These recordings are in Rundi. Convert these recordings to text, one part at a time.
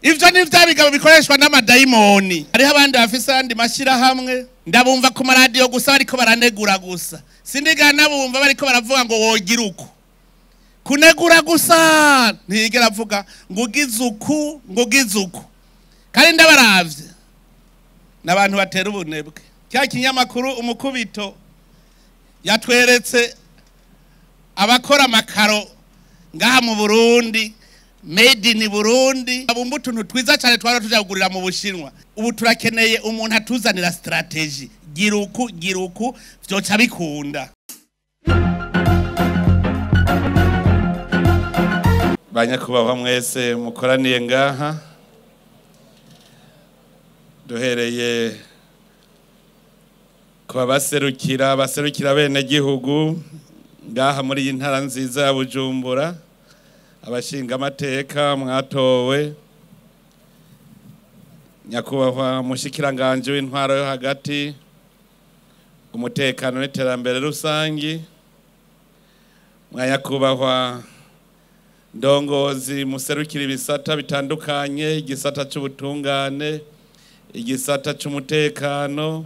Ivyo ni vya bigabo bikoreshwa n'amadayimoni. Hariho abandi bafise ayandi mashirahamwe, ndabumva ku maradiyo gusa bariko baranegura gusa. Sindigana nabumva bariko baravuga ngo wogira uku. Kunegura gusa ntiyigera avuga ngo ugize uku, ngo ugize uku. Kandi ndabaravye n'abantu batera ubunebwe. Cya kinyamakuru Umukubito yatweretse abakora amakaro ngaha mu Burundi, made in Burundi, abumba utuntu twiza cyane twara tuja kugurira mu Bushinwa. Ubu turakeneye umuntu atuzanira strategy, gira uku, gira uku, vyoca bikunda. Banyakubahwa mwese mukoraniye ngaha, duhereye ku baserukira baserukira bene gihugu ngaha muri iyi ntara nziza ya Bujumbura, abashinga amateka mwatowe, nyakubahwa mushikiranganje w'intwaro yo hagati, umutekano n'iterambere rusangi, mwanyakubahwa ndongozi muserukira ibisata bitandukanye, igisata c'ubutungane, igisata c'umutekano,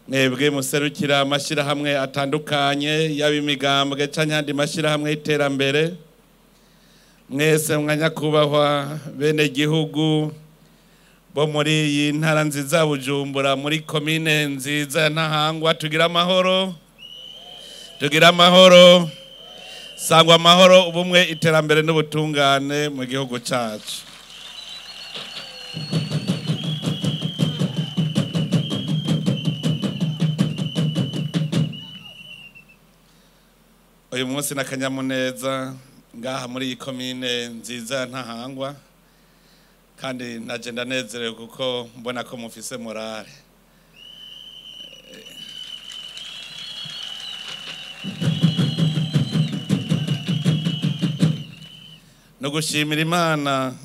mwebwe muserukira amashirahamwe atandukanye yaba imigambwe canke andi mashirahamwe y'iterambere, mwese mwanyakubahwa bene gihugu bo muri iyi ntara nziza ya Bujumbura, muri komine nziza ya Ntahangwa, tugira amahoro, tugira amahoro, sangwa amahoro, ubumwe, iterambere n'ubutungane mu gihugu cacu. Uyu munsi n'akanyamuneza ngaha muri iyi komine nziza ya Ntahangwa, kandi naje ndanezerewe kuko mbona ko mufise morale. No gushimira Imana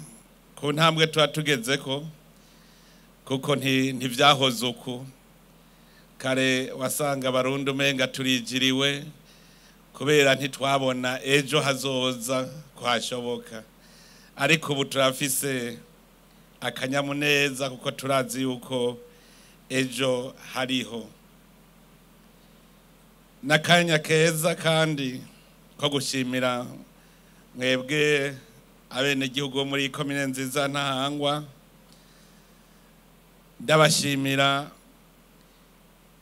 ku ntambwe tuba tugezeko, kuko ntivyahoze uku. Kare wasanga abarundi umenga turijiriwe kubera ntitwabona ejo hazoza kuhashoboka, ariko ubu turafise akanyamuneza kuko turazi yuko ejo hariho. N'akanya keza kandi ko gushimira mwebwe abenegihugu bo muri komine nziza Ntahangwa. Ndabashimira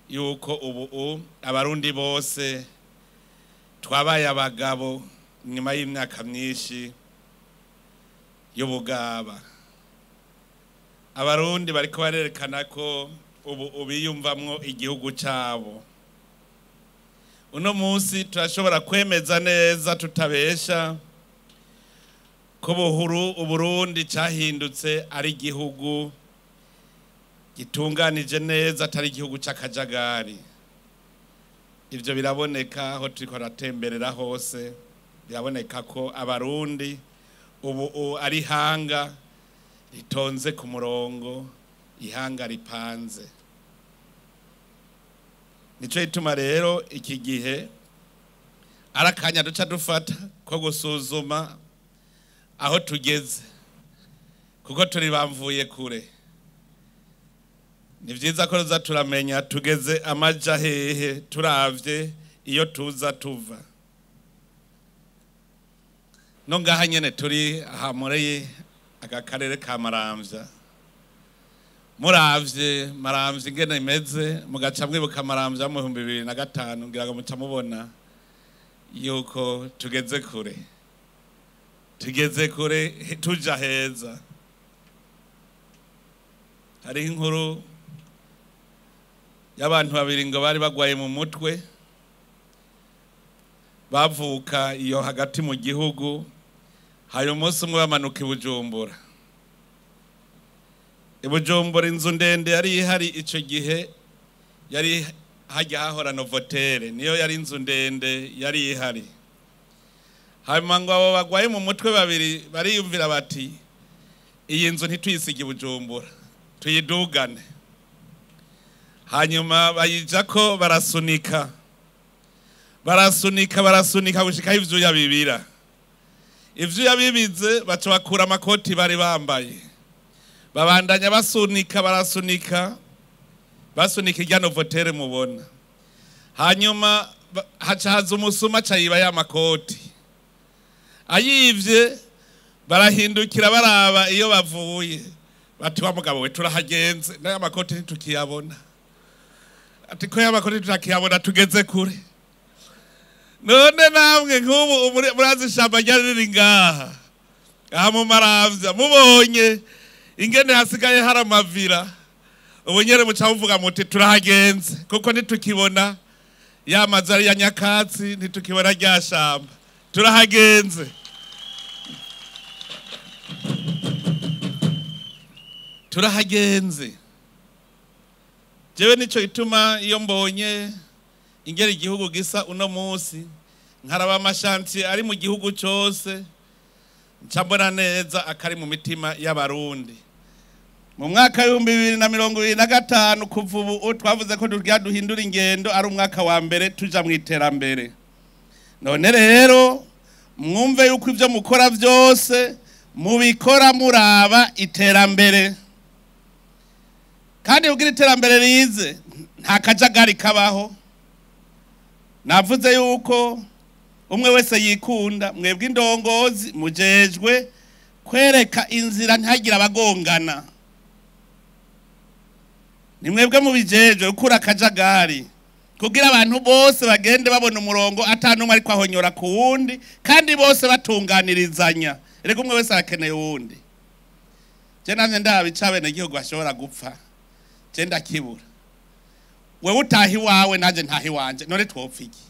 yuko ubu abarundi bose twabaye abagabo nyuma y'imyaka myinshi y'ubugaba. Abarundi bariko barerekana ko ubu biyumvamwo igihugu cabo. Uno munsi turashobora kwemeza neza tutabesha ko buhuru Uburundi cahindutse ari igihugu gitunganije neza, atari igihugu c'akajagari. Ivyo biraboneka aho turiko turatemberera hose, biraboneka ko abarundi ubu ari ihanga ritonze ku murongo, ihanga ripanze. Nico gituma rero iki gihe ari akanya duca dufata ko gusuzuma aho tugeze, kuko turi bamvuye kure. Ni vyiza ko tuza turamenya tugeze amaja hehe, turavye iyo tuza tuva. No ngaha nyene turi aha muri aka karere ka Maramvya, muravye Maramvya ingene imeze, mugaca mwibuka Maramvya mu 2005, ngira ngo muca mubona yuko tugeze kure, tugeze kure tuja heza. Hariho inkuru y'abantu babiri ngo bari bagwaye mu mutwe, bavuka iyo hagati mu gihugu, hari umunsi umwe bamanuka i Bujumbura. I Bujumbura inzu ndende yari ihari ico gihe, yari hajya hahora Novotel, niyo yari inzu ndende yari ihari. Hanyuma ngo abo bagwaye mu mutwe babiri bariyumvira bati iyi nzu ntituyisige i Bujumbura, tuyidugane. Hanyuma bayijako barasunika, barasunika, barasunika gushika ivyuya bibira. Ivyuya bibize baca bakura amakoti bari bambaye, babandanya basunika, barasunika, basunika irya Novotel mubona. Hanyuma haca haza umusuma aca yiba ya makoti. Ayivye barahindukira baraba iyo bavuye, bati wa mugabo we turahagenze, n'aya makoti ntitukiyabona. Ati ko ya makoti tutakiyabona tugeze kure. None namwe nk'ubu murazi ishamba ryari riri ngaha aha mu Maramvya, mubonye ingene hasigaye hari amavira, ubu nyene muca muvuga muti turahagenze, kuko ntitukibona ya mazu ari ya nyakatsi, ntitukibona rya shamba, turahagenze. Turahagenze. Jewe nico ituma iyo mbonye ingere igihugu gisa uno munsi, nkaraba amashantiye ari mu gihugu cose, nca mbona neza akari mu mitima y'Abarundi. Mu mwaka w'ibihumbi bibiri na mirongo ibiri na gatanu kuva ubu twavuze ko tugira duhindura ingendo, ari umwaka wa mbere tuja mu iterambere. None rero mwumve yuko ivyo mukora vyose mubikora muraba iterambere. Kandi kugira iterambere rize nta kajagari kabaho. Navuze yuko umwe wese yikunda, mwebwe indongozi mujejwe kwereka inzira ntagira abagongana. Ni mwebwe mubijejwe gukura akajagari kugira abantu bose bagende babona umurongo ata numwe ariko ahonyora ku wundi, kandi bose batunganirizanya. Erega umwe wese arakeneye uwundi. Je namye ndaba ico abenegihugu bashobora gupfa, je ndakibura. Wewe utaha iwawe nanje ntaha iwanje, none twopfa iki?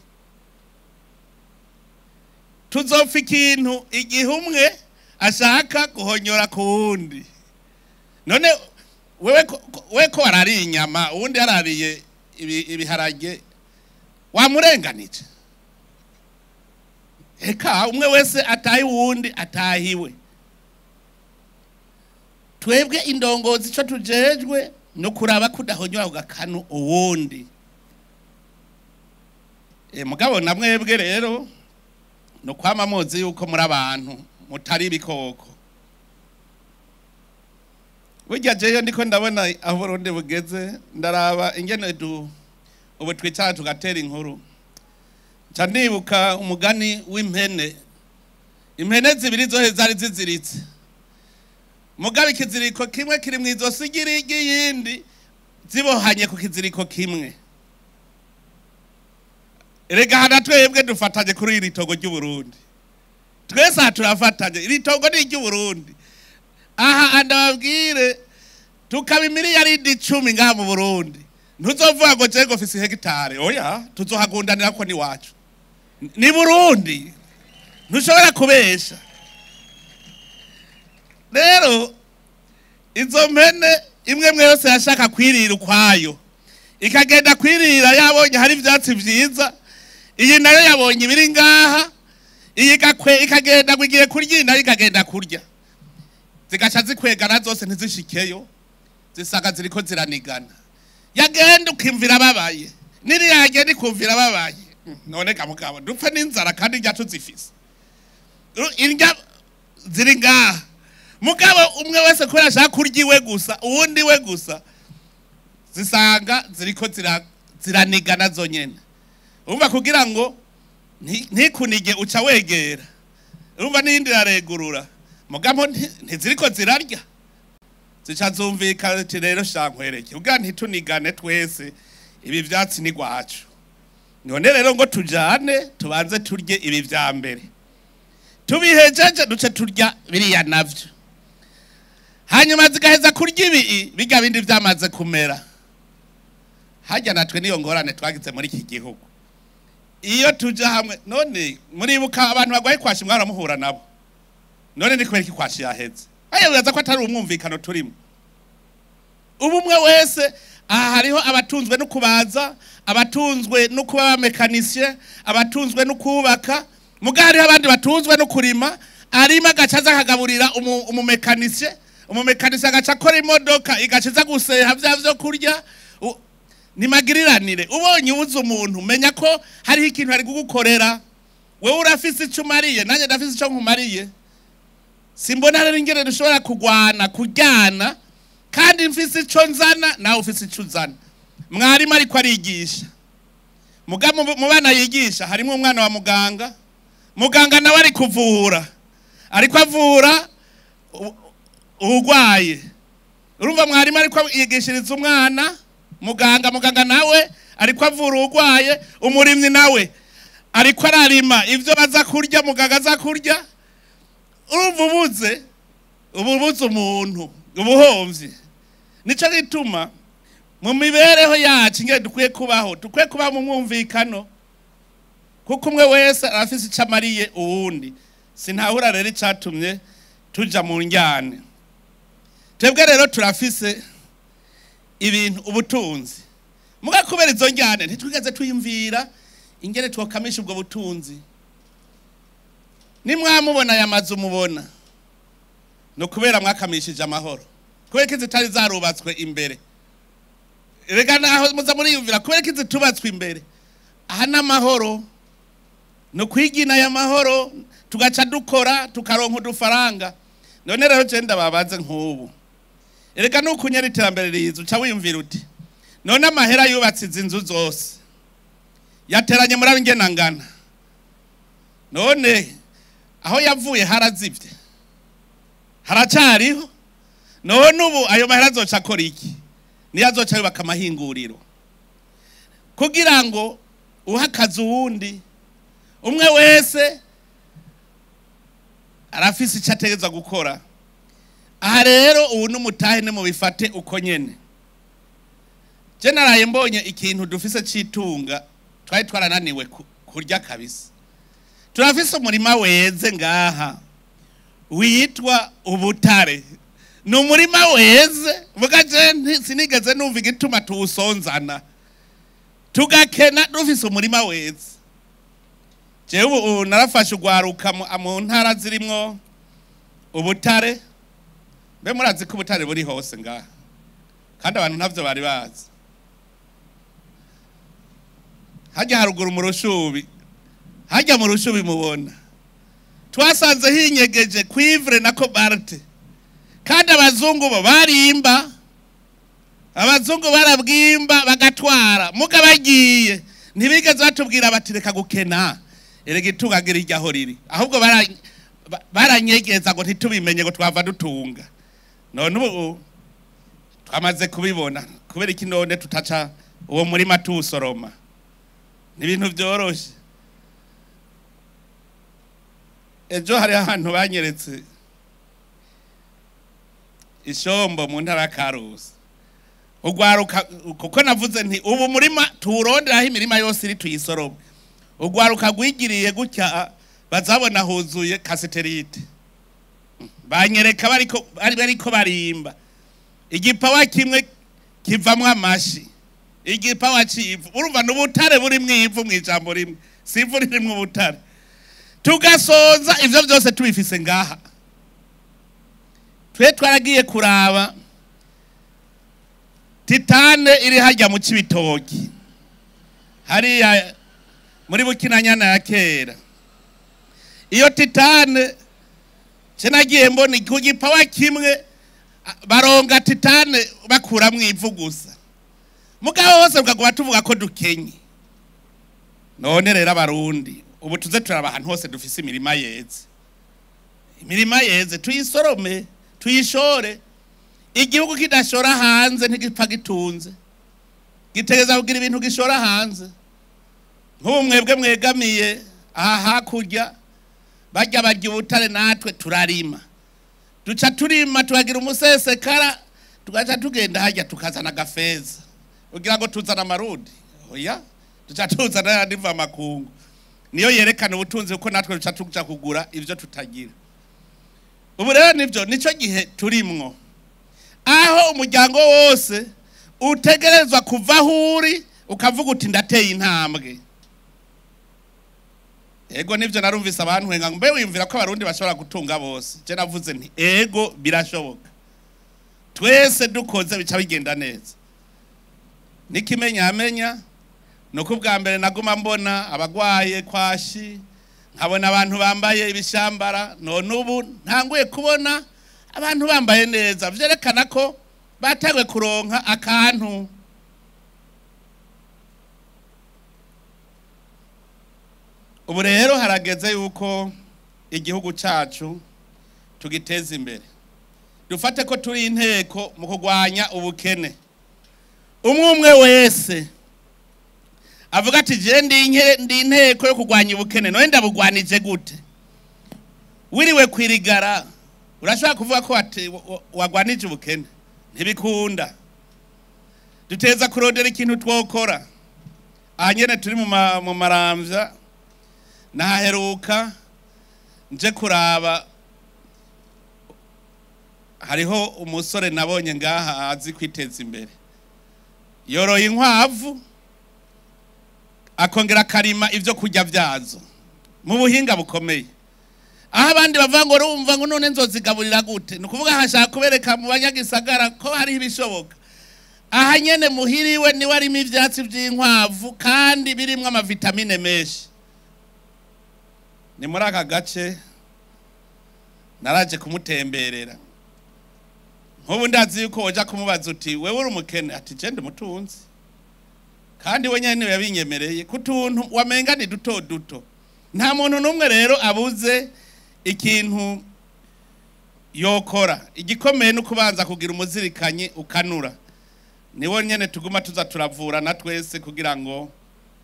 Tuzopfa ikintu igihe umwe ashaka guhonyora ku wundi. None wewe ko warariye inyama uwundi yarariye ibiharage, wamurenganije? Eka umwe wese atahi uwundi atahiwe. Twebwe indongozi ico tujejwe no kuraba kudahonyora kugakanu uwundi. Mugabo na mwebwe rero no kwama muzi yuko muri abantu mutari ibikoko. Burya jeyo ndiko ndabona aho Burundi bugeze, ndaraba ingene ubu twicara tugatera inkuru. Nca ndibuka umugani w'impene. Impene zibiri zohe zari ziziritse. Mugabo ikiziriko kimwe kiri mw'izosi ry'iyindi, zibohanye ku kiziriko kimwe. Erega hana twebwe dufatanye kuri iri togo ry'Uburundi. Twese aha turafatanye, iri togo ni iry'Uburundi. Aha andababwire tukaba imiliyaridi 10 ngaha mu Burundi. Ntuzovuga ngo je ngo mfise hegitare, oya, tuzohagundanira ko ni wacu. Ni Burundi. Ntushobora kubesha. Rero izo mpene imwe mwe yose yashaka kwirira ukwayo, ikagenda kwirira yabonye hari ivyatsi vyiza, iyi nayo yabonye ibiri ngaha, iyi ikagenda ngo igiye kurya, iyi nayo ikagenda kurya. Zigaca zikwegana zose ntizishikeyo, zisaga ziriko ziranigana. Yagenda ukimvira ababaye, niriya yagenda ikumvira ababaye. None ga mugabo dupfe n'inzara kandi indya tuzifise. Indya ziri ngaha. Mugabo umwe wese kubera ashaka kurya iwe gusa, uwundi we gusa, zisanga ziriko ziranigana zonyene. Urumva kugira ngo ntikunige uca wegera. Urumva n'iyindi iraregurura. Mugabo ntiziriko zirarya. Zica zumvikana ati rero shankwereke, ubwa ntitunigane twese, ibi vyatsi ni gwacu. None rero ngo tujane tubanze turye ibi vya mbere. Tubihejeje duce turya biriya navyo. Hanyuma zigaheza kurya ibi birya bindi vyamaze kumera. Harya natwe niyo ngorane twagize muri iki gihugu. Iyo tuja hamwe none muribuka abantu bagwaye kwashi mwaramuhura nabo. None ni kubera iki kwashi yaheze? Ayo uraza ko atari umwumvikano turimo. Ubumwe wese aha hariho abatunzwe no kubaza, abatunzwe no kuba abamekanisye, abatunzwe no kubaka, muga hariho abandi batunzwe no kurima, arima agaca aza akagaburira umumekanisye, umumekanisye agaca akora imodoka igaca iza guseha vya vyo kurya. Ni magiriranire. Ubonye ubuze umuntu menya ko hariho ikintu ari kugukorera. Wewe urafise ico umariye, nanjye ndafise ico nkumariye. Simbona rero ingene dushobora kugwana kujyana kandi mfise ico nzana nawe ufise ico uzana. Mwarimu ariko arigisha, mu bana yigisha harimo umwana wa muganga, muganga nawe ari kuvura, ariko avura urwaye. Urumva mwarimu ariko yigishiriza umwana, muganga nawe ariko avura urwaye, umurimyi nawe ariko ararima ivyo baza kurya, muganga aza kurya. Urumva ubuze umuntu ubuhomvye. Nico gituma mu mibereho yacu ingene dukwiye kubaho, dukwiye kuba mu mwumvikano, kuko umwe wese arafise ico amariye uwundi. Sintahura rero icatumye tuja mu njyane. Twebwe rero turafise ibintu ubutunzi, muga kubera izo njyane ntitwigeze twiyumvira ingene twokamisha ubwo butunzi. Nimwamubona aya mazu mubona no kubera mwakamishije amahoro, kubera ko zitari zarubatswe imbere. Rega naho muza muriyumvira kubera ko zitubatswe imbere. Aha n'amahoro, no kwigina ya mahoro, tugaca dukora tukaronka udufaranga. None rero je ndababaze nk'ubu, erega nukunyera iterambere riza uca wiyumvira uti none amahera yubatse izi nzu zose yateranye muri abingena ngana, none aho yavuye harazivye haracariho, none ubu ayo mahera azoca akora iki? Niyo azoca yubaka amahinguriro kugira ngo uhe akazi uwundi. Umwe wese arafise icyo ategerezwa gukora. Aha rero ubu n'umutahe nimubifate uko nyene. Je naraye mbonye ikintu dufise citunga twari twarananiwe kurya kabisa. Turafise umurima weze ngaha witwa ubutare. Ni umurima weze, muga je sinigeze numva igituma tuwusonzana tugakena dufise umurima weze. Jewe ubu narafashe ugwaruka mu ntara zirimwo ubutare. Mbe murazi ko ubutare buri hose ngaha, kandi abantu ntavyo bari bazi. Hajya haruguru mu Rushubi, hajya mu Rushubi mubona twasanze hinyegeje cuivre na cobalt, kandi abazungu bo barimba, abazungu barabwimba bagatwara. Muga bagiye ntibigeze batubwira bati reka gukena, erega itunga rirya aho riri, ahubwo baranyegeza ngo ntitubimenye ngo twava dutunga. None ubu twamaze kubibona, kubera iki none tutaca uwo murima tuwusoroma? Ni ibintu byoroshe. Ejo hari ahantu banyeretse ishombo mu ntara ya Karusi, ugwaruka, kuko navuze nti ubu murima tuwuronderaho imirima yose iri tuyisorome. Ugwaruka rwigiriye gutya bazabona huzuye cassitérite, banyereka bariko barimba igipawa kimwe kivamwo amashi, igipawa c'ivu. Urumva n'ubutare buri mw'ivu, mw'ijambo rimwe si ivu ririmwo ubutare. Tugasonza ivyo vyose tubifise ngaha. Twe twaragiye kuraba titane iri hajya mu Cibitoki, hariya muri Bukinanyana ya kera. Iyo titane ce nagiye mbona ku gipawa kimwe baronga titane bakuramwo ivu gusa, mugabo hose bukaguma tuvuga ko dukenye. None rero abarundi ubu tuze turaba ahantu hose dufise imirima yeze, imirima yeze tuyisorome tuyishore. Igihugu kidashora hanze ntigipfa gitunze, gitegeza kugira ibintu gishora hanze. Nk'ubu mwebwe mwegamiye aha hakurya bajya barya ubutare, natwe turarima, duca turima tukagira umusesekara, tugaca tugenda hajya tukazana agafeza kugira ngo tuzane amarundi. Oya, duca tuzana ayandi mvamakungu, niyo yerekana ubutunzi, kuko natwe duca tuja kugura ivyo tutagira. Ubu rero nivyo nico gihe turimwo, aho umuryango wose utegerezwa kuva aho uri ukavuga uti ndateye intambwe. Ego nivyo narumvise abantu ngo mbe wiyumvira ko abarundi bashobora gutunga bose. Je navuze nti ego birashoboka, twese dukoze bica bigenda neza. Nikimenya amenya nuko ubwa mbere naguma mbona abagwaye kwashi, Nkabona abantu bambaye ibishambara, none ubu ntanguye kubona abantu bambaye neza, vyerekana ko batangwe kuronka akantu. Ubu rero harageze yuko igihugu cacu tugiteza imbere. Dufate ko turi inteko mu kurwanya ubukene. Umwe wese avuga ati je ndi inteko yo kurwanya ubukene, none ndabugwanije gute? Wiriwe kwirigara urashobora kuvuga ko wagwanije ubukene? Ntibikunda. Duteza kurondera ikintu twokora. Aha nyene turi mu Maramvya, nahaheruka nje kuraba, hariho umusore nabonye ngaha azi kwiteza imbere, yoroye inkwavu akongera akarima ivyo kurya vyazo mu buhinga bukomeye. Aho abandi bavuga ngo urumva ngo none nzozigaburira gute, ni ukuvuga hashaka kubereka mu banyagisagara ko hariho ibishoboka. Aha nyene muhiriwe niwe arimo ivyatsi vy'inkwavu kandi birimwo amavitamine menshi. Ni muri aka gace naraje kumutemberera. Nk'ubu ndazi yuko woja kumubaza uti wewe uri umukene, ati je ndi umutunzi. Kandi we nyene yabinyemereye kutuntu wamenga ni duto duto. Nta muntu n'umwe rero abuze ikintu yokora. Igikomeye ni ukubanza kugira umuzirikanyi ukanura. Niwo nyene tuguma tuza turavura na twese kugira ngo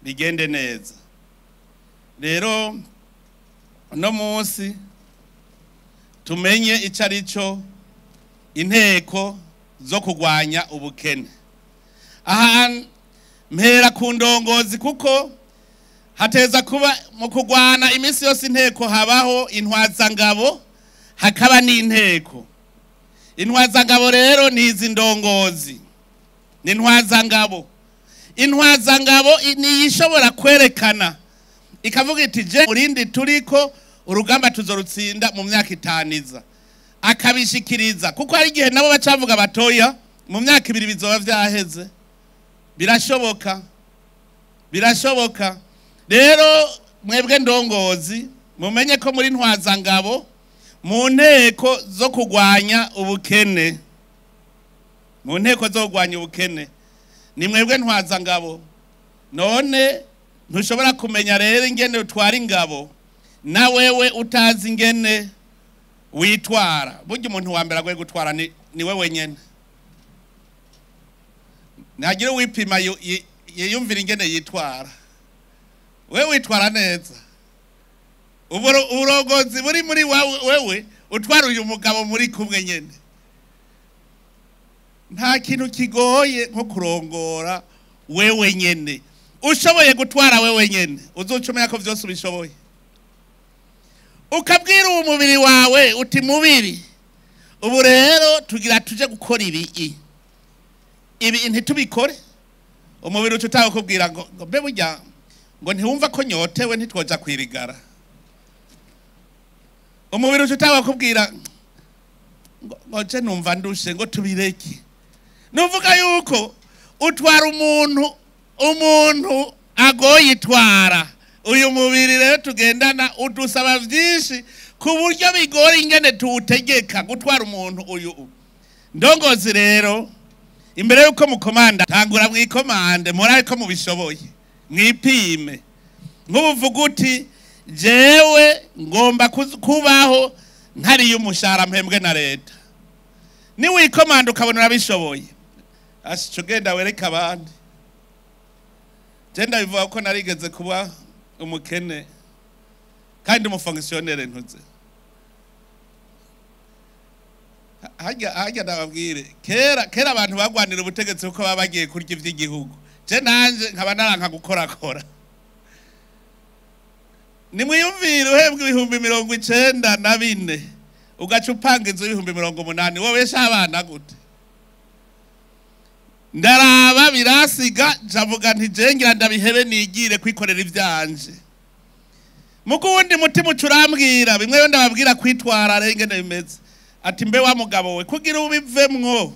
bigende neza. Rero no munsi tumenye ico arico inteko zo kurwanya ubukene. Aha mpera ku ndongozi, kuko hateza kuba mu kurwana iminsi yose inteko habaho intwazangabo, hakaba n'inteko. Intwazangabo rero ni izi ndongozi, ni intwazangabo. Intwazangabo ni ishobora kwerekana ikavuga iti je urindi turiko urugamba tuzorutsinda mu myaka itaniza, akabishikiriza. Kuko hari igihe nabo bacavuga batoya mu myaka ibiri bizoba vyaheze. Birashoboka, birashoboka. Rero mwebwe ndongozi mumenye ko muri ntwazangabo mu nteko zo kurwanya ubukene, mu nteko zo kurwanya ubukene ni mwebwe ntwazangabo. None ntushobora kumenya rero ingene utwara ingabo na wewe utazi ingene witwara. Burya umuntu wa mbere agoye gutwara ni wewe nyene. Ntagira wipima yiyumvira ingene yitwara. Wewe witwara neza. Uburongozi buri muri wewe utwara uyu mugabo muri kumwe nyene. Nta kintu kigoye nko kurongora wewe nyene. Ushoboye gutwara wewe nyene, uzoca ko vyose ubishoboye. Ukabwira uwo mubiri wawe uti mubiri, ubu rero tugira tuje gukora ibi ibi ntitubikore. Umubiri uca utakubwira ngo mbe burya ngo ntiwumva ko nyotewe ntitwoja kwirigara. Umubiri uca utakubwira ngo je numva ndushe ngo tubireke. Nuvuga yuko utwara umuntu agoye itwara. Uyu mubiri rero tugendana udusaba vyinshi ku buryo bigora ingene tuwutegeka gutwara umuntu uyu. Ndongozi rero imbere yuko mukomanda, tangura mwikomande, murabe ko mubishoboye, mwipime. Nk'ubuvuga uti jewe ngomba kubaho ntariye umushahara mpembwe na leta. Niwikomanda ukabona urabishoboye, asha ugenda wereka abandi. Je ndabivuga ko narigeze kuba umukene kandi umufonctionnaire ntuze. Hajya ndababwire, kera abantu bagwanira ubutegetsi kuko baba bagiye kurya ivy'igihugu. Je nanje nkaba naranka gukorakora. Nimwiyumvire uhembwa 94,000 ugaca upanga inzu 80,000, wowe sha abana gute? Ndaraba birasiga njavuga nti je ngira ndabihebe nigire kwikorera ivyanje. Muko wundi mutima ucurambwira bimwe yo ndababwira kwitwara rengene bimeze. Ati mbe wa mugabo we kugira ubivemwo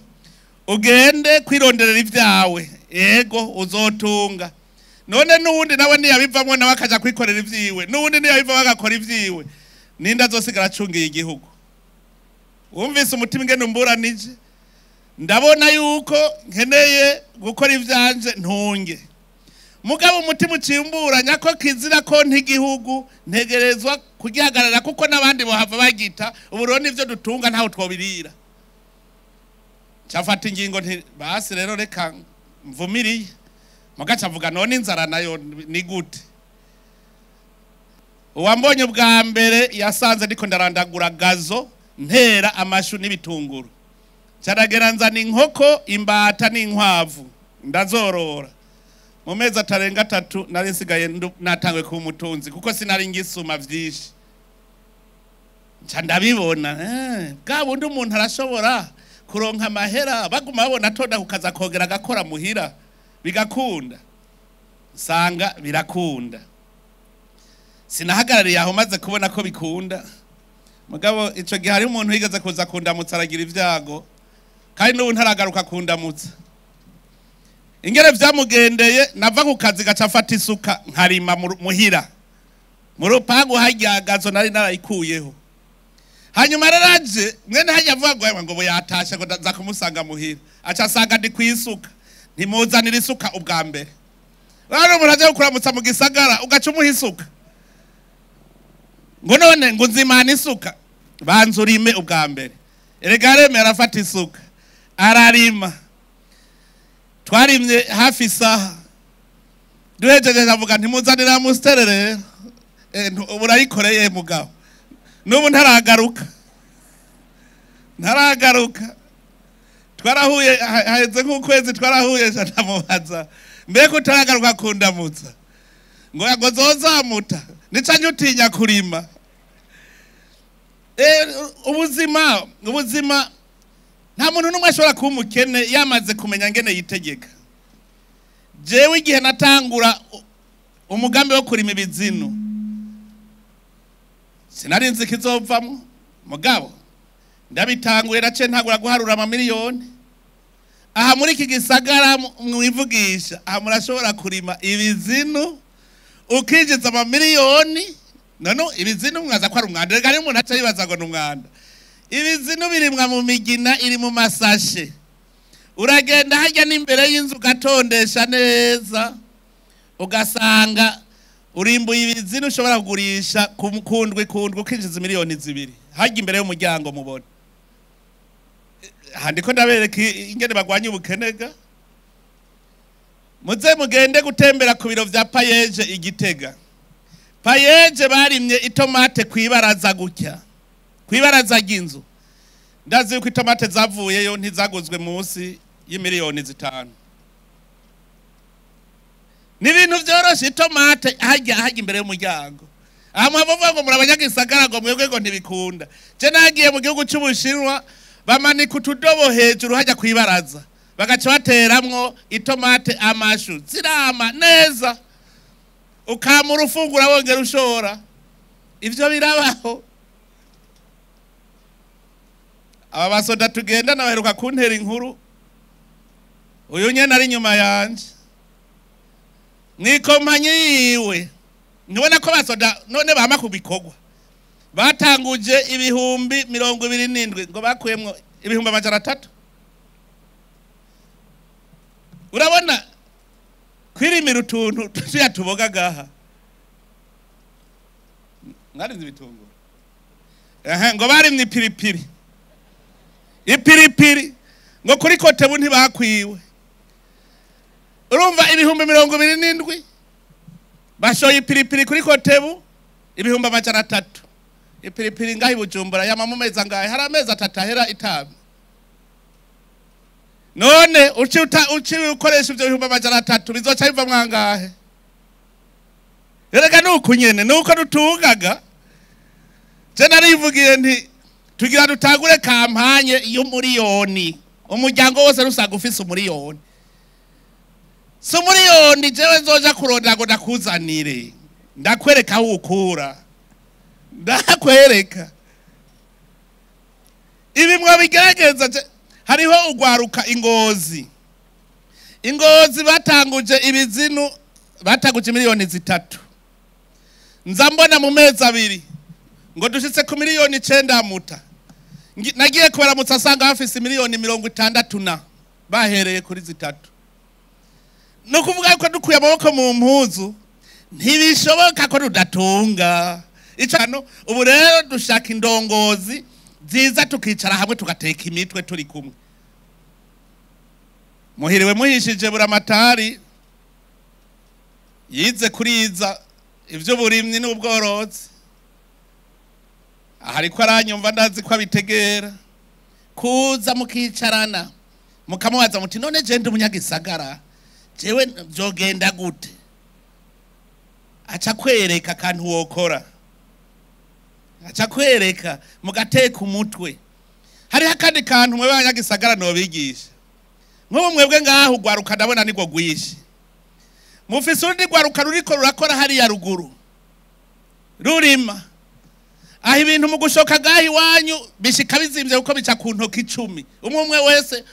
ugende kwironderera ivyawe, yego uzotunga. None n'uwundi nawe ntiyabivamwo, nawe akaja kwikorera ivyiwe, n'uwundi ntiyabivamwo agakora ivyiwe, ninde azosigara acungiye igihugu? Wumvise umutima ingene umburanije? Ndabona yuko nkeneye gukora ivyanje ntunge, mugabo umutima ucimburanya ko kizira ko ntigihugu ntegerezwa kugihagarara, kuko n'abandi bohava bagita. Ubu rero nivyo dutunga ntaho twobirira. Cafata ingingo nti basi rero reka mvumiriye. Mugaca avuga none inzara nayo ni gute? Uwambonye ubwa mbere yasanze ndiko ndarandagura gazon, ntera amashu n'ibitunguru. Caragera nzana inkoko, imbata n'inkwavu, ndazorora. Mu mezi atarenga 3 nari nsigaye natanguye kuba umutunzi, kuko sinari ngisuma vyinshi. Nca ndabibona, bwa bundi umuntu arashobora kuronka amahera, baguma babona atonda kukaza kogera agakora muhira bigakunda. Nsanga birakunda. Sinahagarariye aho, maze kubona ko bikunda. Mugabo ico gihe hari umuntu yigeze kuza kundamutsa, aragira ivyago, kandi n'ubu ntaragaruka kundamutsa. Ingere vyamugendeye, nava ku kazi gaca afata isuka nkarima muhira mu rupangu harya, gazon nari narayikuyeho. Hanyuma rero aje mwene hajya avuga ngo ngo yatashe, ngo ndaza kumusanga muhira, aca asanga ndi kwisuka. Ntimuzanire isuka ubwa mbere. Rero umuntu aje kukuramutsa mu gisagara ugaca umuha isuka, ngo none ngo nzimana isuka? Banza urime ubwa mbere. Erega aremera, arafata isuka ararima. Twarimye hafi isaha. Duhejeje avuga ntimuzanire Amstel rero. Ubu urayikoreye mugabo. N'ubu ntaragaruka, ntaragaruka. Twarahuye haheze nk'ukwezi, twarahuye, ndamubaza mbega utaragaruka kundamutsa? Ngo zozamuta nica utinya kurima. Ubuzima nta muntu n'umwe ashobora kuba umukene yamaze kumenya ngene yitegeka. Jewe igihe natangura umugambi wo kurima ibizinu, sinari nzi kizovamwo, mugabo ndabitanguye, naciye ntangura guharura amamiliyoni. Aha muri iki gisagara mwivugisha aha, murashobora kurima ibizinu ukinjiza amamiliyoni. None ibizinu mwaza ko ari umwanda? Reka hariho umuntu aca yibaza ngo ni umwanda. Ibizinu birimwa mu migina iri mu masashe. Uragenda hajya n'imbere y'inzu ugatondesha neza, ugasanga urimbuye ibizinu ushobora kugurisha ku kundwi kundwi ukinjiza miliyoni 2, hajya imbere y'umuryango mubona. Aha ndiko ndabereka ingene bagwanya ubukenega. Muze mugende gutembera ku biro vya PAEEJ i Gitega. PAEEJ barimye itomate kwibaraza gutya, kwibaraza ry'inzu. Ndazi yuko itomate zavuyeyo ntizaguzwe munsi y'imiliyoni 5. Ni ibintu vyoroshe. Itomate hajya imbere y'umuryango. Aha mubavuga ngo muri abanyagisagara, ngo mwebwe ngo ntibikunda. Je nagiye mu gihugu c'Ubushinwa, bamanika utudobo hejuru hajya kwibaraza, bagaca bateramwo itomate, amashu, zirama neza, ukamura ufungura wongera ushora. Ivyo birabaho. Aba basoda tugendana baheruka kuntera inkuru. Uyu nyene ari inyuma yanje, mw'ikompanyi yiwe, ntubona ko basoda none bama ku bikorwa, batanguje 27,000, ngo bakuyemwo 300,000. Urabona kwirimira utuntu tuya tuboga gaha, mwarinze ibitunguru. Ehe, ngo barimye ipiripiri, ipiripiri ngo kuri COTEBU ntibakwiwe. Urumva 27,000 bashoye ipiripiri kuri COTEBU, 300,000. Ipiripiri ngaho i Bujumbura yama mu mezi angahe? Hari amezi 3 ahera itanu. None uci ukoresha ivyo 300,000, bizoca biva mwangahe? Erega nuko nyene nuko dutungaga. Je narivugiye nti tugira dutangure campagne y'umuriyoni, umuryango wose rusaga ufise umuriyoni. Si umuriyoni jewe nzoja kurondera ngo ndakuzanire, ndakwereka aho ukura, ndakwereka. Ibi mwabigerageza. Hariho ugwaruka i Ngozi, i Ngozi batanguje ibizinu. Bataguje 3 miliyoni. Nza mbona mu mezi 2 ngo dushitse ku 9 miliyoni. Muta nagiye kubaramutsa asanga bafise 60 miliyoni na bahereye kuri 3. Ni ukuvuga ko dukuye amaboko mu mpuzu, ntibishoboka ko tudatunga icano. Ubu rero dushaka indongozi nziza, tukicara hamwe, tugateka imitwe turi kumwe. Muhiriwe muhishije. Buramatari yize kuriza ivy'uburimyi n'ubworozi, aha ariko aranyumva, ndazi ko abitegera. Kuza mukicarana, mukamubaza muti: "None je ndi umunyagisagara, jewe vyogenda gute?" Aca kwereka akantu wokora, aca kwereka, mugateka umutwe. Hariho akandi kantu mwe banyagisagara nobigisha. Nk'ubu mwebwe ngaho ugwaruka ndabona nirwo rwinshi mufise. Urundi rwaruka ruriko rurakora hariya ruguru, rurima aho ibintu mu gushoka ngaho iwanyu bishika bizimvye, kuko bica ku ntoki 10. Umwe umwe wese,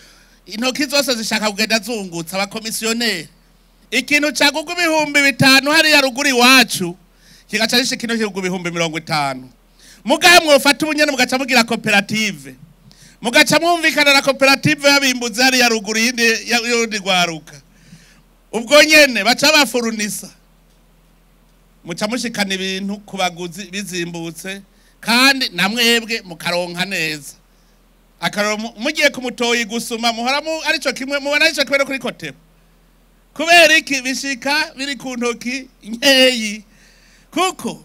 intoki zose zishaka kugenda zungutsa abakomisiyoneri. Ikintu cagurwa 5000 hariya ruguru iwacu kigaca gishika ino kigurwa 50,000. Mugahe mwofata ubunyene mugaca mugira koperative, mugaca mwumvikana na koperative y'abimbuzi hariya ruguru yindi y'urundi rwaruka, ubwo nyene baca bafurunisa, muca mushikana ibintu ku baguzi bizimbutse, kandi na mwebwe mukaronka neza. Akaroro, mugiye ku mutoyi gusuma, muhora arico kimwe mubona, arico kimwe no kuri kotebo. Kubera iki? Bishika biri ku ntoki nkeyi, kuko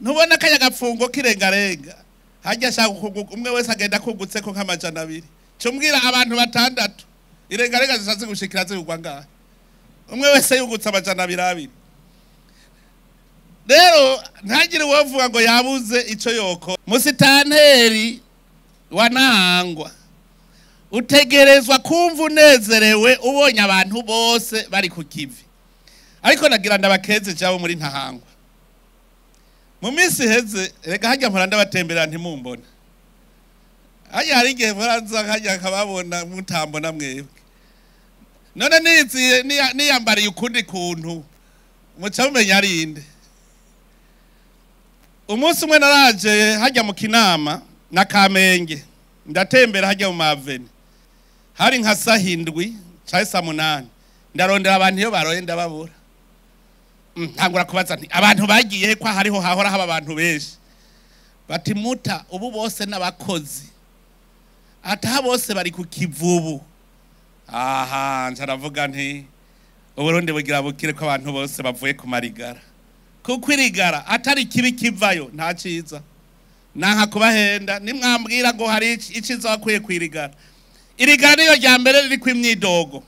ntubona akanya gapfungo kirengarenga hajya ashaka kuguka. Umwe wese agenda akugutse ko nk'200. Cumbwira abantu batandatu, irengarenga zishatse gushikira zigugwa ngahe, umwe wese yugutse 200 200. Rero ntagire uwovuga ngo yabuze ico yoko. Musitanteri wa Ntahangwa, utegerezwa kumva unezerewe ubonye abantu bose bari ku kivi. Ariko nagira ndabakeze jabo muri Ntahangwa. Mu minsi iheze, reka hajya mpora ndabatembera ntimumbona. Hajya hari igihe mpora nza hajya akababona, mutambona mwebwe. None niziye niyambariye ukundi kuntu, muca mumenya ari inde. Umunsi umwe naraje hajya mu Kinama na Kamenge, ndatembera hajya mu maveni, hari nka saha 7 cyangwa saa 8. Ndarondera abantu iyo baroye, ndababura. Ntangura kubaza nti: "Abantu bagiye ko hariho hahora haba abantu benshi?" Bati: "Muta, ubu bose n'abakozi, ataha bose bari ku kivubu." Aha nca ndavuga nti: "Uburundi bugira bukire ko abantu bose bavuye ku marigara." Kuko irigara atari kibi kivayo, nta ciza. Nanka kubahenda, nimwambwira ngo hari iciza wakwiye kwirigara, irigara niyo rya mbere riri ku imyidogo.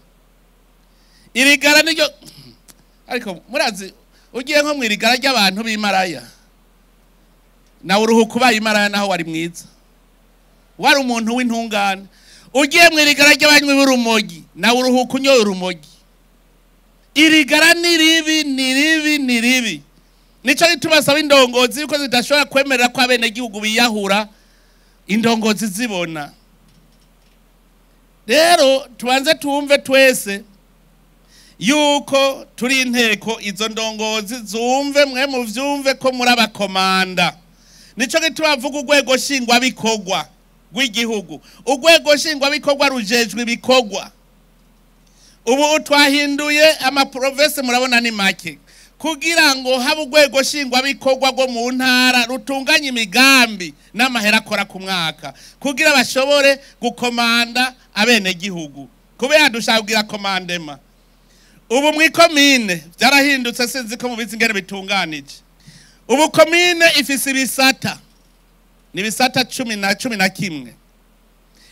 Irigara niryo. Ariko murazi, ugiye nko mwirigara ry'abantu b'imaraya, nawe uruhuka ubaye imaraya, naho wari mwiza, wari umuntu w'intungane. Ugiye mwirigara ry'abanywi b'urumogi, nawe uruhuka unyoye urumogi. Irigara ni ribi, ni ribi, ni ribi. Nico gituma asaba indongozi yuko zidashobora kwemerera ko abenegihugu biyahura indongozi zibona. Rero tubanze tumve twese yuko turi inteko. Izo ndongozi zumve, mwe muvyumve ko muri abakomanda. Nico gituma bavuga urwego nshingwabikorwa rw'igihugu. Urwego nshingwabikorwa rujejwe ibikorwa. Ubu twahinduye amaprovinces, murabona ni make, kugira ngo habe urwego nshingwabikorwa rwo mu ntara rutunganya imigambi n'amahera akora ku mwaka, kugira bashobore gukomanda abenegihugu. Kubera dushaka kugira commandement. Ubu mu ikomine byarahindutse, sinzi ko mubizi ingene bitunganije. Ubu komine ifise ibisata, ni ibisata 11.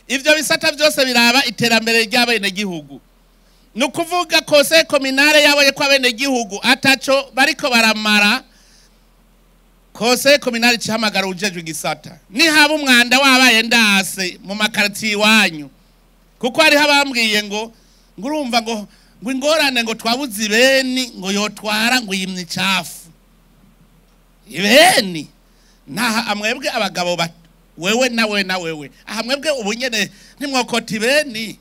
Ivyo bisata byose biraba iterambere ry'abenegihugu. Ni ukuvuga conseil communal yabonye ko abenegihugu ataco bariko baramara, conseil communal cihamagara ujejwe igisata. Nihaba umwanda wabaye ndase mu makartier iwanyu, kuko hariho abambwiye ngo urumva ngo ingorane, ngo twabuze ibeni, ngo yotwara, ngo yimye icafu ibeni. Naha amwebwe abagabo wewe na wewe na wewe, aha mwebwe ubu nyene ntimwokota ibeni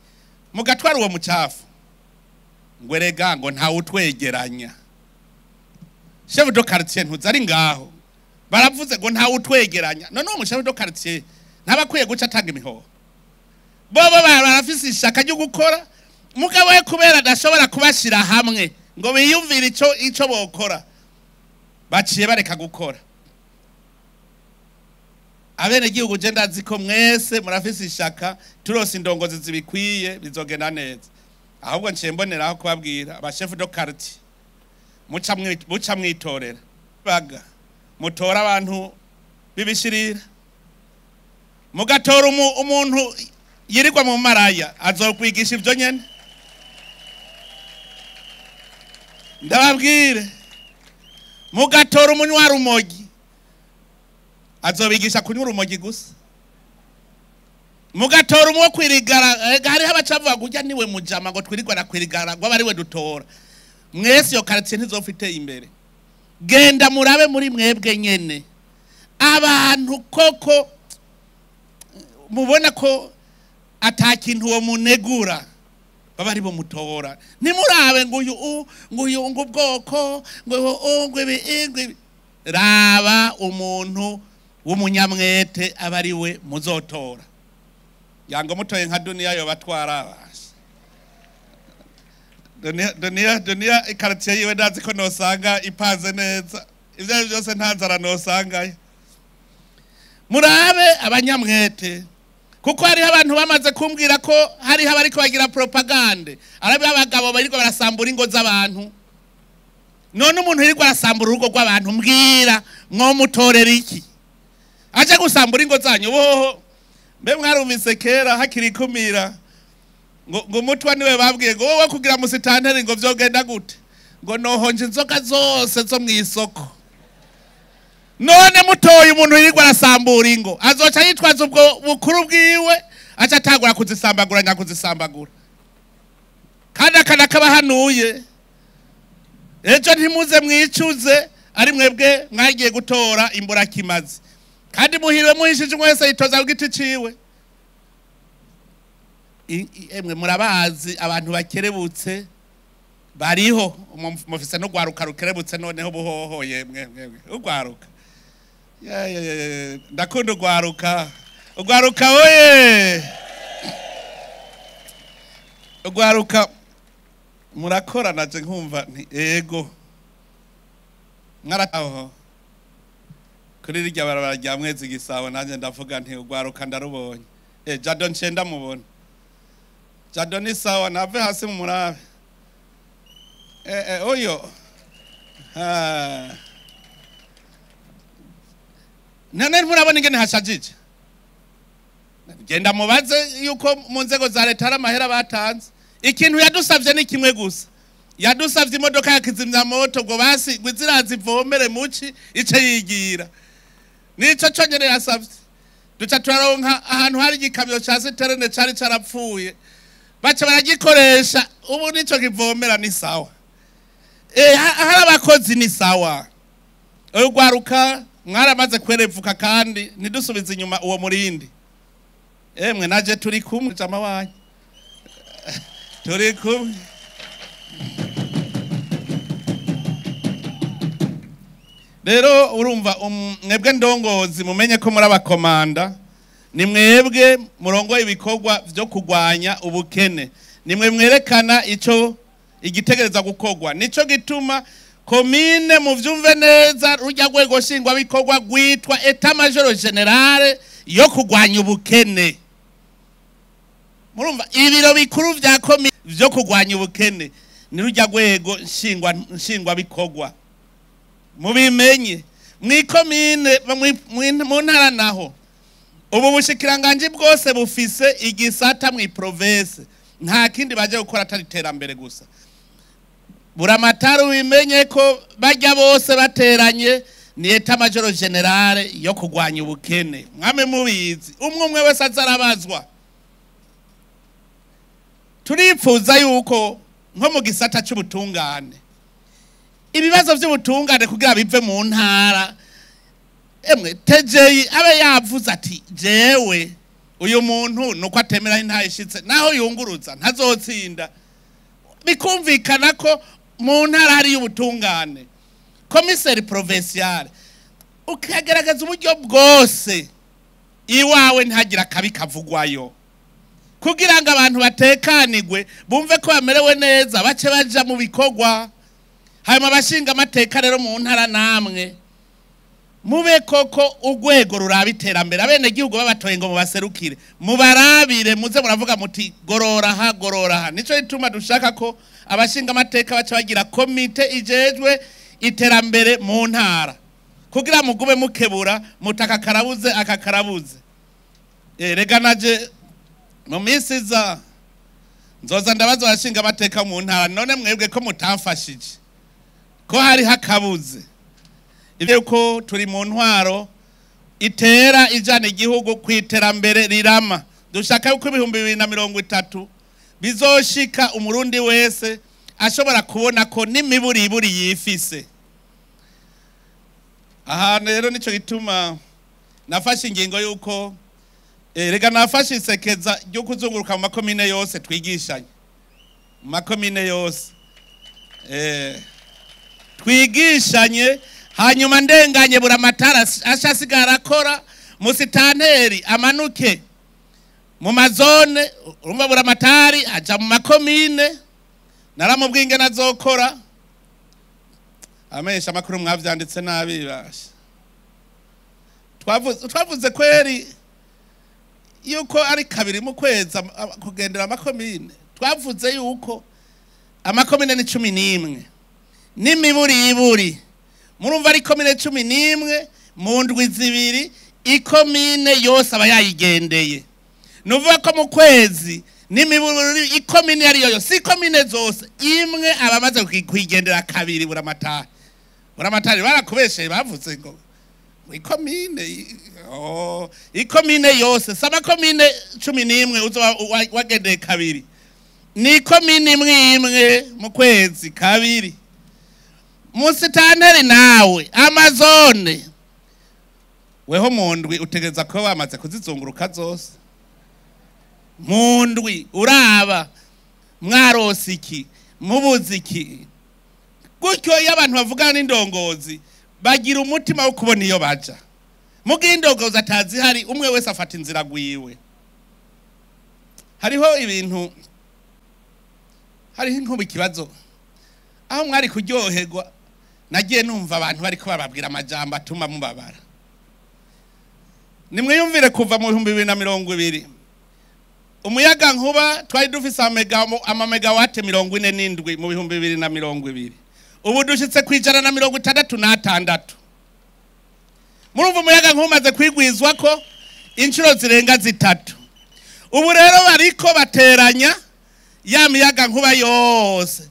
mugatwara uwo mucafu? Ngo erega ngo ntawe utwegeranya. Chef de quartier ntuzi ari ngaho, baravuze ngo ntawe utwegeranya. None uwo chef de quartier ntabakwiye guca atanga imihoho? Bobo barafise ishaka ryo gukora, mugabo we kubera adashobora kubashira hamwe ngo biyumvire ico bokora, baciye bareka gukora. Abene gihugu je ndazi ko mwese murafise ishaka, turose indongozi zibikwiye bizogenda neza. Ahubwo nciye mboneraho kubabwira aba chef de quartier, muca mwitorera baga mutora abantu bibishirira, mugatora umuntu yirirwa mu maraya azokwigisha ivyo nyene. Ndababwire, mugatora umunywa rumogi azobigisha kunywa urumogi gusa. Mugatora umwo kwirigara, hariho abacavuga kurya niwe mujama ngo twirigwa na kwirigara ngo abariwe dutora. Mwese iyo quartier ntizofite imbere. Genda murabe muri mwebwe nyene abantu koko mubona ko atakintu uwo munegura baba ari bo mutora. Ntimurabe ngo uyu ngo uyu ngo ubwoko ngo ngo ibi ngo ibi. Raba umuntu w'umunyamwete aba ari we muzotora. Yango mutoye nka Dunia yo batwara. Dunia ikartier yiwe ndazi ko nosanga ipanze neza. Ivyo ari byose nta nzara nosangayo. Murabe abanyamwete, kuko hariho abantu bamaze kumbwira ko hariho abariko bagira propagande, arabe abagabo bariko barasambura ingo z'abantu. None umuntu yirirwa arasambura urugo rw'abantu, mbwira mwomutorera iki? Aje gusambura ingo zanyu boho. Mbe mwarumvise kera hakiri kumira ngo mutwa niwe babwiye ngo wowe kugira musitanteri ngo vyogenda gute, ngo nohonje inzoka zose zo mwisoko. None mutoye umuntu yirirwa arasambura ingo, azoca yitwaza ubwo bukuru bwiwe, aca atangura kuzisambagura nyakuzisambagura. Kandi akana kabahanuye, ejo ntimuze mwicuze ari mwebwe mwagiye gutora imburakimazi. Kandi muhiriwe muhishije mwese yitoza ku giti ciwe. Emwe murabazi abantu bakerebutse bariho, mufise no gwaruka rukerebutse noneho buhoho yemwe mwebwe ugwaruka. Ya, ndakunda ugwaruka. Ugwaruka oye. Ugwaruka murakora naje nkumva nti ego. Mwarataho kuri rirya barabara rya Mwezi Gisabo, nanje ndavuga nti ugwaruka ndarubonye. Jado ncenda mubona. Jado ni sawa, nave hasi mu murabe. Oyo. None murabona ingene hashajije. Genda mubaze yuko mu nzego za leta hari amahera batanze. Ikintu yadusavye ni kimwe gusa. Yadusavye imodoka ya kizimyamoto ngo basi ngo izirazi muci ice yigira. Nico conyene yasavye. Duca turaronka ahantu hari igikamyo ca citerne cari carapfuye. Baca baragikoresha, ubu nico kivomera ni sawa. Hari abakozi ni sawa. Ugwaruka mwaramaze kwerevuka kandi ntidusubize inyuma uwo murindi. Emwe naje turi kumwe jama wanyu. Turi kumwe. Rero urumva mwebwe ndongozi mumenye ko muri abakomanda, ni mwebwe murongoye ibikorwa vyo kugwanya ubukene, nimwe mwerekana ico igitegereza gukorwa. Nico gituma komine muvyumve neza rujya rwego shingwa bikorwa gwitwa Etat Major General yo kugwanya ubukene. Murumva ibiro bikuru vya komine vyo kugwanya ubukene ni rujya rwego nshingwa bikorwa. Mubimenye mwikomine mu ntara naho ubu bushikiranganje bwose bufise igisata mu province, nta kindi baje gukora atari iterambere gusa. Buramatari ubimenye ko bajya bose bateranye ni Etat Major General yo kugwanya ubukene. Mwame mubizi umwe umwe wese azarabazwa. Turipfuza yuko nko mu gisata cy'ubutungane ibibazo by'ubutungane kugira bive mu ntara, emwe TJ abe yavuze ati jewe uyu muntu nuko atemera intayishitse naho yunguruza ntazotsinda. Bikumvikana ko mu ntara hari y'ubutungane, commissaire provincial, ukagerageza uburyo bwose iwawe ntagira akabi kavugwayo, kugira ngo abantu batekanigwe, bumve ko bamerewe neza, bace baja mu bikorwa. Hanyuma abashinga amateka rero mu ntara, namwe mube koko urwego ruraba iterambere. Abenegihugu babatoye ngo mubaserukire, mubarabire, muze muravuga muti gorora ha, gorora ha. Nico gituma dushaka ko abashinga amateka baca bagira komite ijejwe iterambere mu ntara, kugira mugume mukebura mutaka karabuze aka karabuze. Rega naje mu minsi iza nzoza ndabaza abashinga amateka mu ntara, none mwebwe ko mutamfashije, ko hari hakabuze? Ibyo ko turi mu ntwaro itera ijana igihugu ku iterambere rirama. Dushaka yuko 2030 bizoshika Umurundi wese ashobora kubona ko n'imiburiburi yifise. Aha rero nico gituma nafashe ingingo yuko rega nafashe isekeza ryo kuzunguruka mu makomine yose, twigishanye mu makomine yose, twigishanye. Hanyuma ndenganye Buramatara ashasigara akora, musitanteri amanuke mu mazone. Urumva Buramatari aja mu makomine, naramubwiye ingene azokora. Amesha amakuru mwavyanditse nabi basha. Twavuze kweri yuko ari kabiri mu kwezi kugendera amakomine. Twavuze yuko amakomine ni 11 n'imiburiburi. Murumva ari komine 11 mu ndwi 2, ikomine yose aba yayigendeye. Nuvuga ko mu kwezi n'imiburiburi ikomine ari yo, si komine zose, imwe abamaze kuyigendera kabiri. Buramatari barakubesheye, bavuze ngo ikomine, oh, ikomine yose, saba komine 11 uzoba wagendeye kabiri, ni ikomine imwe imwe mu kwezi kabiri. Musitanteri nawe amazone weho mu ndwi utegereza ko wamaze kuzizunguruka zose mu ndwi, uraba mwarose iki, mubuze iki. Gutyo iyo abantu bavugana n'indongozi bagira umutima wo kubona iyo baja. Mugihe indongozi atazihari, umwe wese afata inzira gwiwe. Hariho ibintu, hariho inkuba ikibazo aho mwari kuryoherwa, nagiye numva abantu bariko bababwira amajambo atuma mubabara. Nimwiyumvire, kuva mu 2020 umuyaga nkuba twari dufise amamegawate 47 mu 2020, ubu dushitse ku 166. Murumva umuyaga nkuba umaze kwigwizwa ko inshuro zirenga 3. Ubu rero bariko bateranya ya miyaga nkuba yose.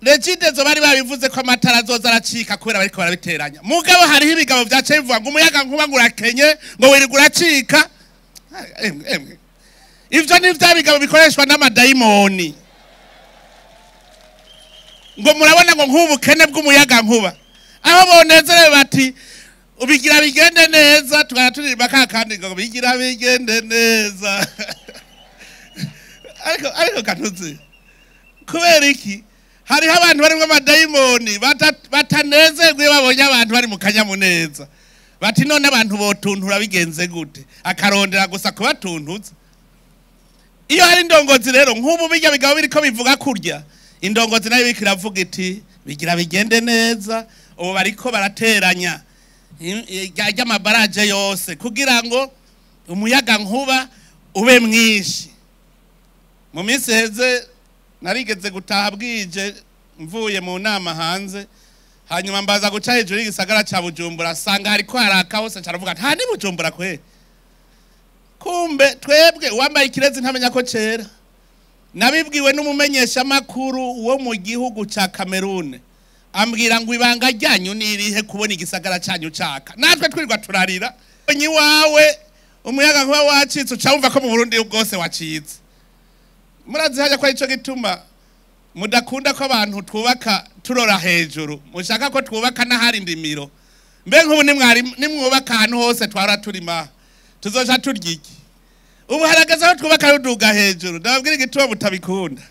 Regideso bari babivuze ko amatara azoza aracika kubera bariko barabiteranya. Mugabo hariho ibigabo vyaca bivuga ngo umuyaga nkuba ngo urakenye, ngo wirirwa uracika. Emwe, ivyo ni vya bigabo bikoreshwa n'amadayimoni. Ngo murabona ngo nk'ubukene bw'umuyaga nkuba, aho bonezerewe bati ubigira bigende neza, tukaba turirimba ka kandi ngo bigira bigende neza. Ariko katuzi kubera iki hariho abantu barimwo amadayimoni batanezerwa iyo babonye abantu bari mu kanyamuneza. Bati none abantu botuntura bigenze gute? Akarondera gusa kubatuntuza. Iyo hari indongozi rero nk'ubu bijya bigabo biriko bivuga kurya, indongozi nayo biriko iravuga iti bigira bigende neza. Ubu bariko barateranya ry'amabaraje yose kugira ngo umuyaga nkuba ube mwinshi. Mu minsi heze narigeze gutaha bwije mvuye mu nama hanze, hanyuma mbaza guca hejuru y'igisagara ca Bujumbura, sanga hariko haraka hose, caravuga nta ni Bujumbura kwe. Kumbe twebwe uwambaye ikirezi ntamenya ko cera. Nabibwiwe n'umumenyesha makuru wo mu gihugu ca Cameroon, ambwira ngo ibanga ryanyu nirihe kubona igisagara canyu caka, natwe twirirwa turarira. Nyi wawe umuyaga nkuba wacitse uca wumva ko mu Burundi bwose wacitse. Murazi hajya ko arico gituma mudakunda ko abantu twubaka turora hejuru, mushaka ko twubaka n'ahari indimiro. Mbe nk'ubu nimwubaka ahantu hose twara turima, tuzoca turya iki? Ubu harageze aho twubaka ruduga hejuru. Ndababwira igituma mutabikunda.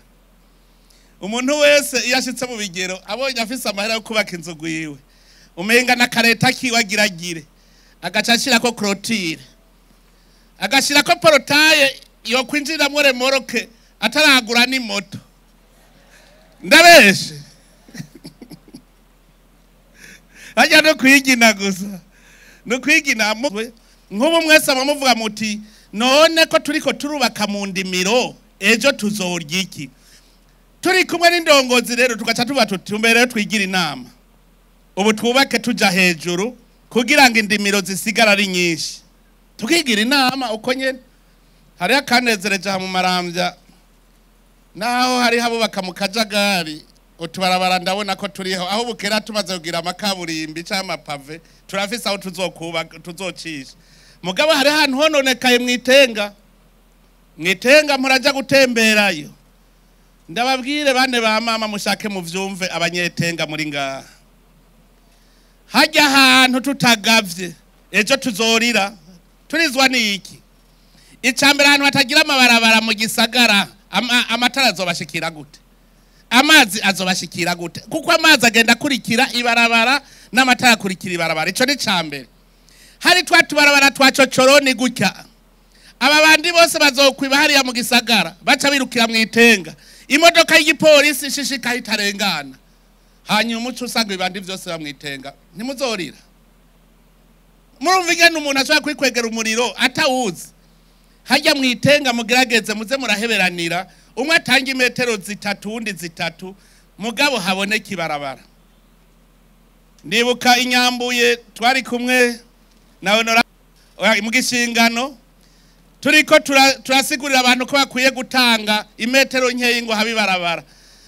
Umuntu wese iyo ashitse mu bigero abonye afise amahera yo kubaka inzu gwiwe, umenga na kareta kiwe agiragire, agaca ashirako clôture, agashirako portail yo kwinjiriramwo remorque ataragura n'imoto. Ndabeshe? Hajya no kwigina gusa, no kwigina. Nk'ubu mwese muvuga muti: "None ko turiko turubaka mu ndimiro, ejo tuzorya iki?" Turi kumwe n'indongozi rero, tugaca tuba tuti: "Rero twigira inama, ubu twubake tuja hejuru kugira ngo indimiro zisigara ari nyinshi." Tukigira inama uko nyene. Hariho akanezereje aha mu Maramvya, naho hariho abubaka mu kajagari. Utubarabara ndabona ko turiho aho bukera. Tumaze kugira amakaburimbi cyangwa amapavés, turafise aho tuzokubaka, tuzocisha. Mugabo hari ahantu hononekaye mwitenga. Mwitenga muraja gutemberayo. Ndababwire, bane ba mama, mushake muvyumve, abanyetenga muri ngaha, hajya ahantu tutagavye ejo tuzorira. Turizwa n'iki? Icambere, ahantu hatagira amabarabara mu gisagara, amatara azobashikira gute? Amazi azobashikira gute? Kuko amazi agenda akurikira ibarabara n'amatara akurikira ibarabara. Ico ni cambere. Hari twa tubarabara twa cocoroni gutya, aba bandi bose bazokwiba hariya mu gisagara, baca birukira mu itenga, imodoka y'igipolisi ishishikaye itarengana, hanyuma uca usanga ibandi byose bamwitenga. Ntimuzorira? Murumva ingene umuntu ashobora kwikwegera umuriro atawuzi? Hajya mwitenga mugerageze muze muraheberanira, umwe atanga imetero 3, uwundi 3, mugabo haboneka ibarabara. Ndibuka inyambuye twari kumwe na honora mu gishingano, turiko turasigurira abantu ko bakwiye gutanga imetero nkeyi ngo habe ibarabara.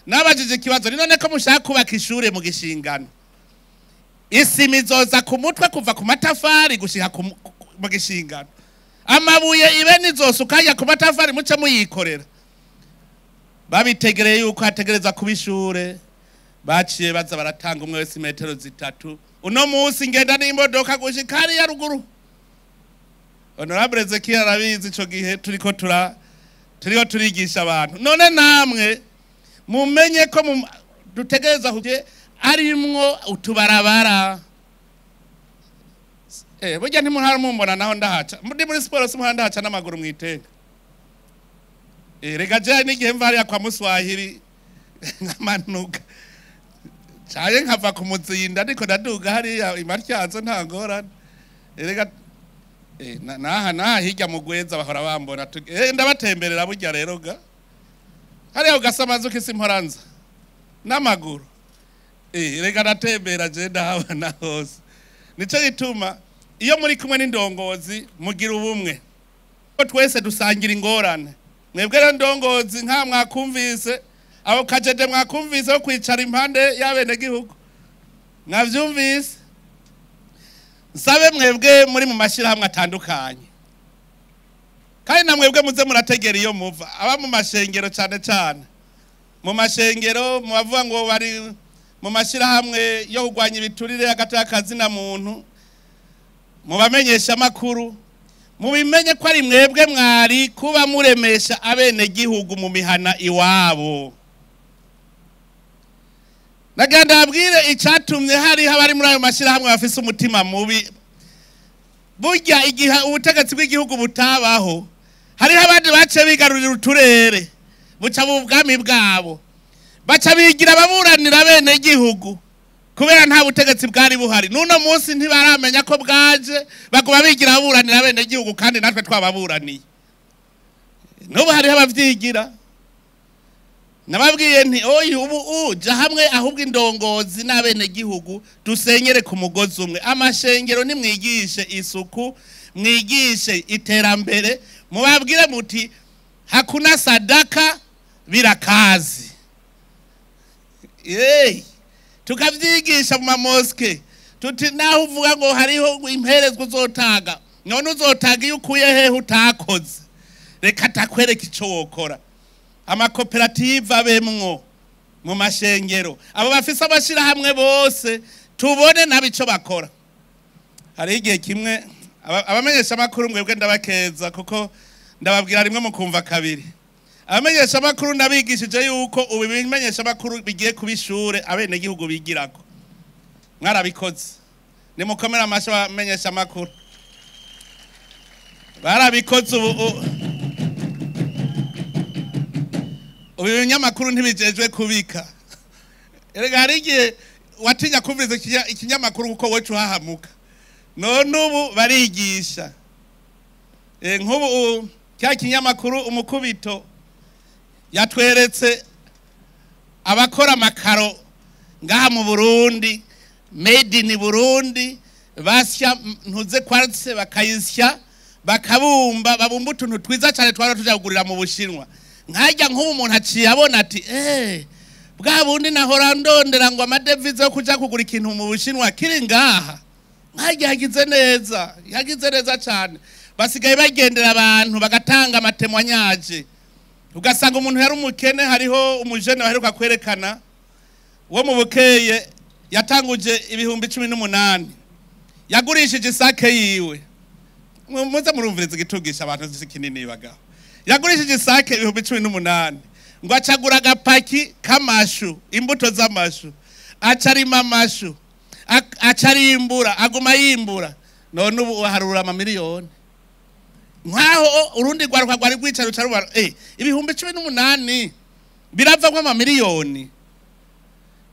Nabajije ikibazo: ni none ko mushaka kubaka ishure mu gishingano, isima izoza ku mutwe kuva ku matafari gushika mu gishingano? Amabuye ibe nizosuka hajya ku matafari muce muyikorera? Babitegereye yuko hategereza kuba ishure, baciye baza baratanga umwe wese imetero 3. Uno munsi ngenda n'imodoka gushika hariya ruguru. Honorable Ezekiel arabizi, ico gihe turiko turigisha abantu. None namwe mumenye ko dutegereza kuje arimwo utubarabara. Burya ntimuhara mumbona naho ndahaca ndi muri siporo, simuhara ndahaca n'amaguru mwitenga. Rega je n'igihe mva hariya kwa Muswahili nkamanuka caye nkava ku Muzinda, ariko ndaduga hariya imatyazo, nta ngorane. Rega naha naha hirya mu Gweza bahora bambona, ndabatemberera burya rero ga hariya ugasamazu k'isi mporanza n'amaguru. Rega natembera je, ndahabona hose. Nico gituma iyo muri kumwe n'indongozi mugira ubumwe, ko twese dusangira ingorane. Mwebwe rero ndongozi, nka mwakumvise abo kajede, mwakumvise ko kwicara impande y'abenegihugu, mwavyumvise. Nsabe mwebwe muri mu mashyirahamwe atandukanye, kandi na mwebwe muze murategera iyo muva, aba mu mashengero, cyane cyane mu mashengero, mu bavuga ngo bari mu mashyirahamwe yo kurwanya ibiturire hagati y'akazi na muntu, mu bamenyesha amakuru, mubimenye ko ari mwebwe mwari kuba muremesha abenegihugu mu mihana iwabo. Nagira ndabwire icyatumye hariho abari muri ayo mashyirahamwe bafise umutima mubi. Burya igihe ubutegetsi bw'igihugu butabaho, hariho abandi baciye bigarurira uturere, buca mu bwami bwabo, baca bigira ababuranira bene gihugu kubera nta butegetsi bwari buhari. N'uno munsi ntibaramenya ko bwaje, baguma bigira ababuranira bene gihugu kandi natwe twababuraniye. N'ubu hariho abavyigira. Nababwiye nti: "Oyi, ubu uja hamwe ahubwo indongozi n'abenegihugu dusenyere ku mugozi umwe." Amashengero nimwigishe isuku, mwigishe iterambere, mubabwire muti: "Hakuna sadaka bila kazi." Yeee, tukavyigisha mu mamosquées tuti: "Naho uvuga ngo hariho imperezwa uzotanga, none uzotanga iyo ukuye hehe utakoze? Reka takwereka ico wokora." Amakoperative abemwo mu mashengero, abo bafise amashirahamwe bose tubone nabo ico bakora. Hariho igihe kimwe abamenyesha amakuru, mwebwe ndabakeza kuko ndababwira rimwe mukumva kabiri. Abamenyeshamakuru nabigishije yuko ubu ibimenyeshamakuru bigiye kuba ishure abenegihugu bigirako. Mwarabikoze. Nimukomere amashyi abamenyeshamakuru. Barabikoze ubu. Ubu ibinyamakuru ntibijejwe kubika. Erega hari igihe watinya kumviriza ikinyamakuru kuko woca uhahamuka. None ubu barigisha. Nk'ubu cya kinyamakuru Umukubito yatweretse abakora amakaro ngaha mu Burundi, made in Burundi, basya ntuze quartz bakayisya bakabumba, babumba utuntu twiza cyane twara tuja kugurira mu Bushinwa. Nkajya nk'ubu umuntu aciye abona ati bwa bundi nahora ndondera ngo amadevize yo kuja kugura ikintu mu Bushinwa kiri ngaha. Nkajya yagize neza, yagize neza cyane. Basigaye bagendera abantu bagatanga amatemwanyaje. Ugasanga umuntu yari umukene, hariho umujene baheruka kwerekana wo mu Bukeye yatanguje 18,000. Yagurishije isake yiwe. Muze murumviriza igitugisha abantu zikinini bagaho. Yagurishije isake 18,000. Ngo acagura agapaki k'amashu, imbuto z'amashu. Acarima amashu. Acarimbura, aguma yimbura. None ubu harura amamiliyoni. Nkaho urundi rwaruka rwari rwicara ruca rubara 18,000 biravamwo amamiliyoni.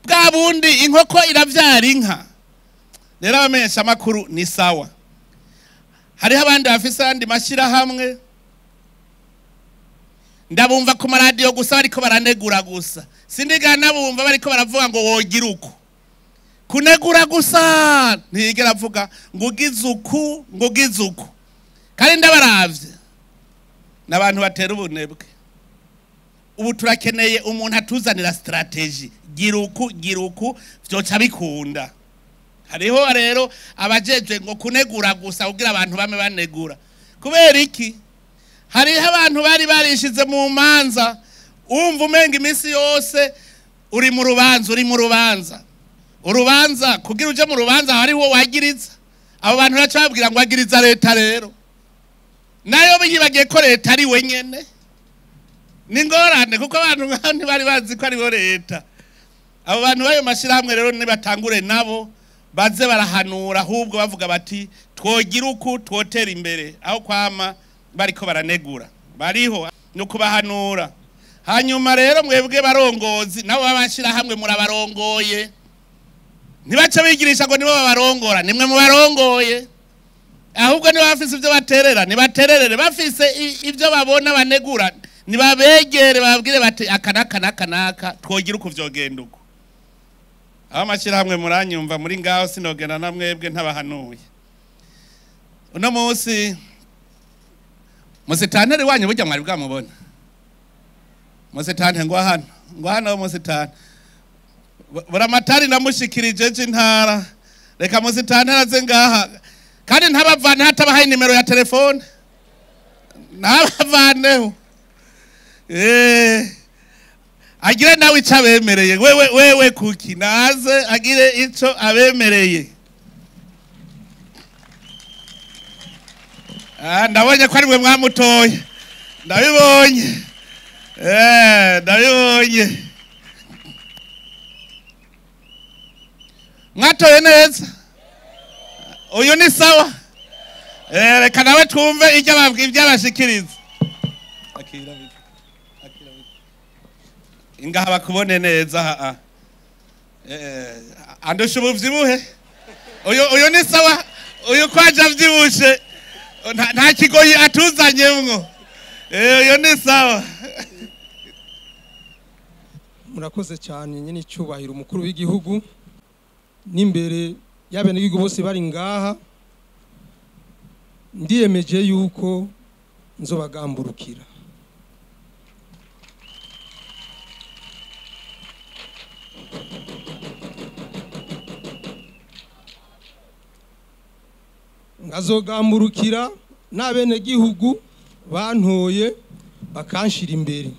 Bwa bundi inkoko iravyara inka. Rero abamenyesha makuru ni sawa. Hariho abandi bafise andi mashirahamwe ndabumva ku maradiyo gusa bariko baranegura gusa. Sindigana nabumva bariko baravuga ngo wogira uku. Kunegura gusa ntiyigera avuga ngo ugize uku, ngo ugize uku. Kandi ndabaravye n'abantu batera ubunebwe. Ubu turakeneye umuntu atuzanira strategy, gira uku, gira uku, vyoca bikunda. Hariho rero abajejwe ngo kunegura gusa kugira abantu bame banegura. Kubera iki? Hariho abantu bari barishize mu manza, umva umenga iminsi yose uri mu rubanza, uri mu rubanza. Urubanza kugira uje mu rubanza hariho wagiriza. Abo bantu baca babwira ngo wagiriza leta rero. Nayo biyibagiye ko leta ari wenyene. Ni ngorane kuko abantu ntibari bazi ko ari bo leta. Abo bantu bayo mashirahamwe rero nibatangure nabo baze barahanura, ahubwo bavuga bati twogira uku twotera imbere, aho kwama bariko baranegura. Bariho no kubahanura. Hanyuma rero mwebwe barongozi nabo babashirahamwe murabarongoye. Ntibace bigirisha ngo nibo babarongora, nimwe mubarongoye. Ahubwo niba bafise ivyo baterera, nibatererere. Bafise ivyo babona banegura, nibabegere bababwire bati aka naka naka naka twogira uko vyogenda uko. Aho amashirahamwe muranyumva muri ngaho sinogenda na mwebwe ntabahanuye. Uno munsi musitanteri wanyu burya mwari bwamubona. Musitante ngo hano, ngo hano musitante. Buramatari namushikirije c'intara. Reka musitanteri aze ngaha. Kandi ntabavane hatabahaye nimero ya telefone. Ntabavaneho. Agire nawe ico abemereye. Wewe wewe kuki naze agire ico abemereye. Ndabonye ko ari mwe mwamutoye. Ndabibonye. Ndabibonye. Mwatoye neza. Uyu ni sawa. Reka nawe twumve icyo ababwira ibyo abashikiriza. Akira bite. Akira bite. Ingaha bakubone neza ha. Andusha ubuvyibuhe. Uyu ni sawa. Uyu kwaje avyibushe. Nta kigoyi atuzanyemwo. Uyu ni sawa. Murakoze cyane nyine icyubahiro umukuru w'igihugu n'imbere y'abenegihugu bose bari ngaha, ndiyemeje yuko nzobagamburukira. Ngazogamburukira n'abenegihugu bantoye bakanshira imbere.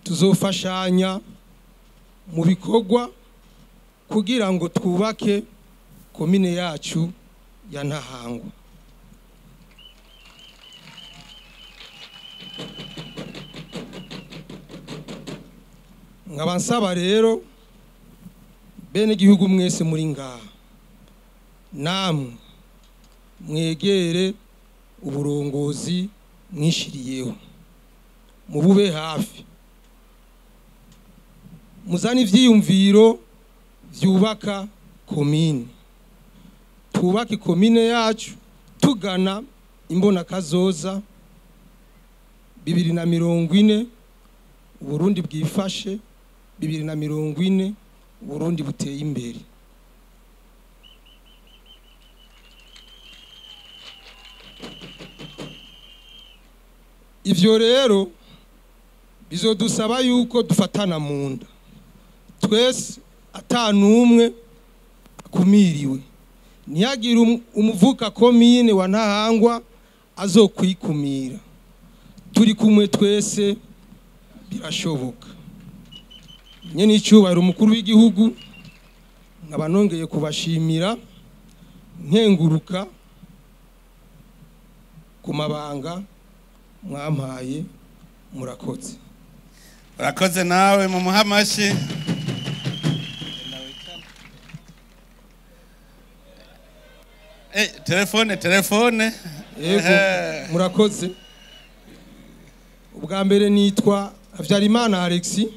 Tuzofashanya mu bikorwa kugira ngo twubake Komine yacu ya Ntahangwa. Nkaba nsaba rero bene gihugu mwese muri ngaha, namwe mwegere uburongozi mwishiriyeho, mubube hafi, muzane ivyiyumviro vyubaka komine, twubake komine yacu tugana imbona kazoza 2040 Uburundi bwifashe, 2040 Uburundi buteye imbere. Ivyo rero bizodusaba yuko dufatana mu nda twese, atanumwe akumiriwe, ntihagire umuvuka komine wa Ntahangwa azokwikumira. Turi kumwe twese birashoboka. Nyene icyubahiro umukuru w'igihugu, nkaba nongeye kubashimira nkenguruka ku mabanga mwampaye. Murakoze. Urakoze nawe, mu muhamashi. Telefone telefone. Yego, murakoze. Ubwa mbere nitwa Habyarimana Alexis,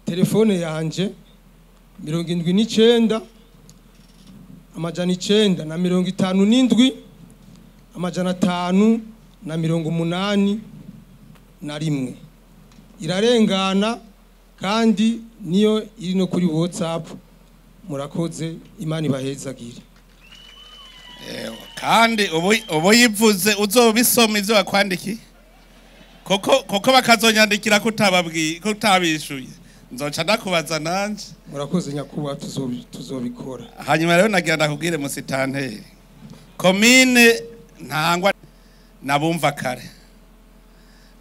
telefone yanje 79 957 581 irarengana, kandi niyo iri no kuri WhatsApp. Murakoze, Imana ibahezagire. Kandi ubu yivuze uzobisoma ivyo bakwandiki, koko bakazonyandikira kutababwiye kutabishuye, nzoca ndakubaza nanje. Murakoze nyakubahwa, tuzobikora. Hanyuma rero nagira ndakubwire musitanteri, komine Ntahangwa nabumva kare,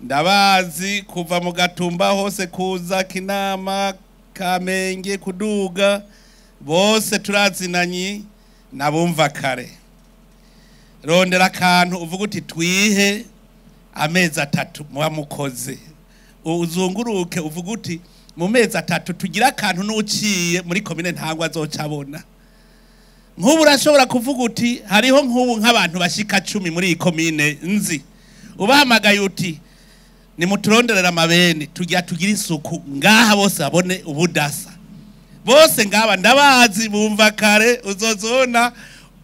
ndabazi kuva mu Gatumba hose kuza Kinama, Kamenge, kuduga, bose turazinanyi, nabumva kare. Rondera akantu uvuga uti twihe amezi 3 muba mukoze, uzunguruke uvuga uti mu mezi 3 tugira akantu n'uciye muri komine Ntahangwa azocabona. Nk'ubu urashobora kuvuga uti hariho nk'ubu nk'abantu bashika 10 muri iyi komine nzi, ubahamagaye uti nimuturonderera amabeni tugira tugira isuku ngaha, bose babone ubudasa, bose ngaba ndabazi bumva kare. Uzozona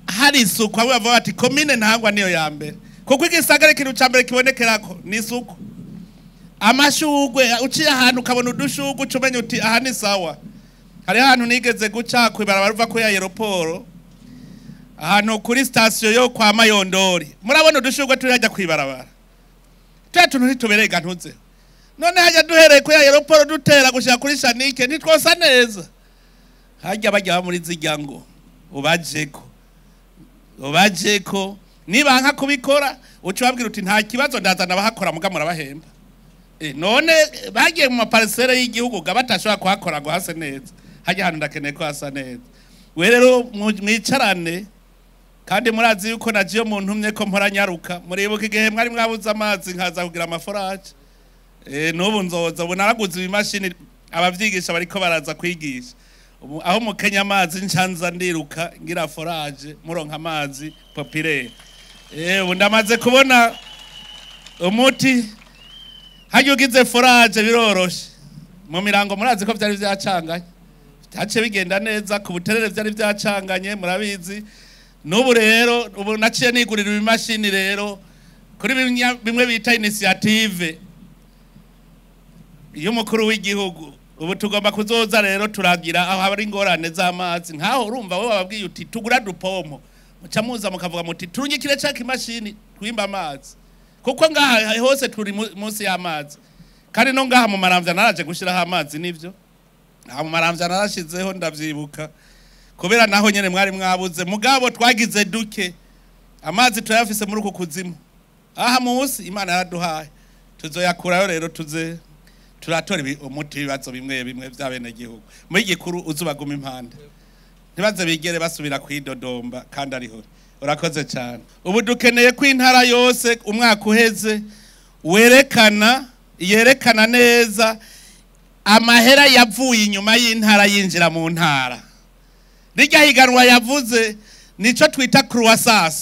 hari isuku, abo bavuga bati komine Ntahangwa niyo ya mbere, kuko igisagara ikintu ca mbere kibonekerako ni isuku. Amashugwe uciye ahantu ukabona udushugwe uca umenya uti aha ni sawa. Hari ahantu nigeze guca kw'ibarabara uva kuri aeroport, ahantu kuri station yo kwa Mayondori, murabona udushugwe turi hajya kw'ibarabara, twa tuntu ntitubereye ntuze. None hajya duhereye kuri aeroport dutera gushika kuri Shanike ntitwosa neza. Hajya bajya muri zijya ngo ubajeko niba nka kubikora uca ubabwira uti nta kibazo ndazana abahakora muga murabahemba. None bagiye mu maparcelle y'igihugu ga batashobora kuhakora ngo hase neza. Hajya ahantu ndakeneye ko hasa neza. We rero mwicarane, kandi murazi yuko nagiye mu ntumye ko mporanyaruka. Muribuka igihe mwari mwabuze amazi nkaza kugira amaforage. N'ubu nzoza ubu naraguze ibimashini, abavyigisha bariko baraza kwigisha. Ubu aho mukenya amazi ncanza ndiruka ngira forage muronka amazi populaire. Ubu ndamaze kubona umuti. Hajya ugize forage biroroshe. Mu mirango murazi ko vyari vyacanganye, byace bigenda neza. Ku Buterere vyari vyacanganye murabizi. N'ubu rero ubu naciye nigurira ibimashini rero kuri bimwe bita initiative y'umukuru w'igihugu. Ubu tugomba kuzoza rero turagira aho hari ingorane z'amazi, nkaho urumva wowe bababwiye uti tugura dupompo, muca muza mukavuga muti turungikire ca kimashini twimba amazi, kuko ngaha hose turi munsi y'amazi. Kandi no ngaha mu Maramvya naraje gushiraho amazi, nivyo aha mu Maramvya narashizeho ndavyibuka, kubera naho nyene mwari mwabuze. Mugabo twagize duke, amazi turayafise muri uku kuzimu aha munsi Imana yaraduhaye, tuzoyakurayo rero tuze turatora umuti ibibazo bimwe bimwe vy'abenegihugu. Muri gikuru uzubaguma impande. Ntibaze bigere basubira kwidodomba kandi ariho. Urakoze cyane. Ubu dukeneye ko intara yose umwaka uheze werekana, yerekana neza amahera yavuye inyuma y'intara yinjira mu ntara. Rirya higanwa yavuze nico twita croissance.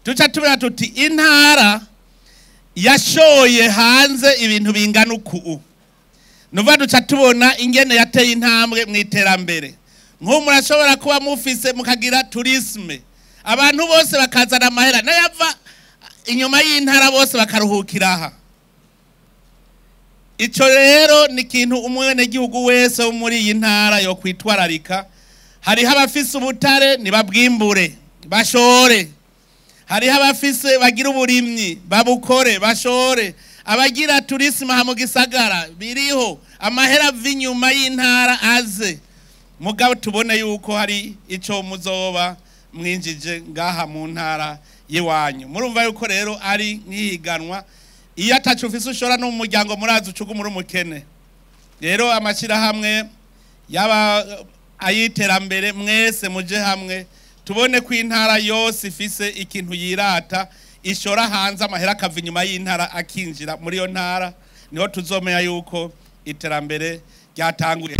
Tuca tubona tuti intara yashoye hanze ibintu bingana uku. Nuva duca tubona ingene yateye intambwe mu iterambere. Nk'ubu murashobora kuba mufise mukagira tourisme, abantu bose bakazana amahera n'ayava inyuma y'intara bose bakaruhukira aha. Ico rero ni ikintu umwenegihugu wese wo muri iyi ntara yo kwitwararika. Hariho abafise ubutare nibabwimbure bashore, hariho abafise bagira uburimyi babukore bashore, abagira tourisme aha mu gisagara biriho amahera ava inyuma y'intara aze. Mugabo tubone yuko hari ico muzoba mwinjije ngaha mu ntara y'iwanyu. Murumva yuko rero ari nk'ihiganwa, iyo ataco ufise ushora no mu muryango murazi ucuga muri umukene. Rero amashyirahamwe yaba ayiterambere mwese muje hamwe tubone ko intara yose ifise ikintu yirata ishora hanze, amahera akava inyuma y'intara akinjira muri iyo ntara, niho tuzomenya yuko iterambere ryatanguye.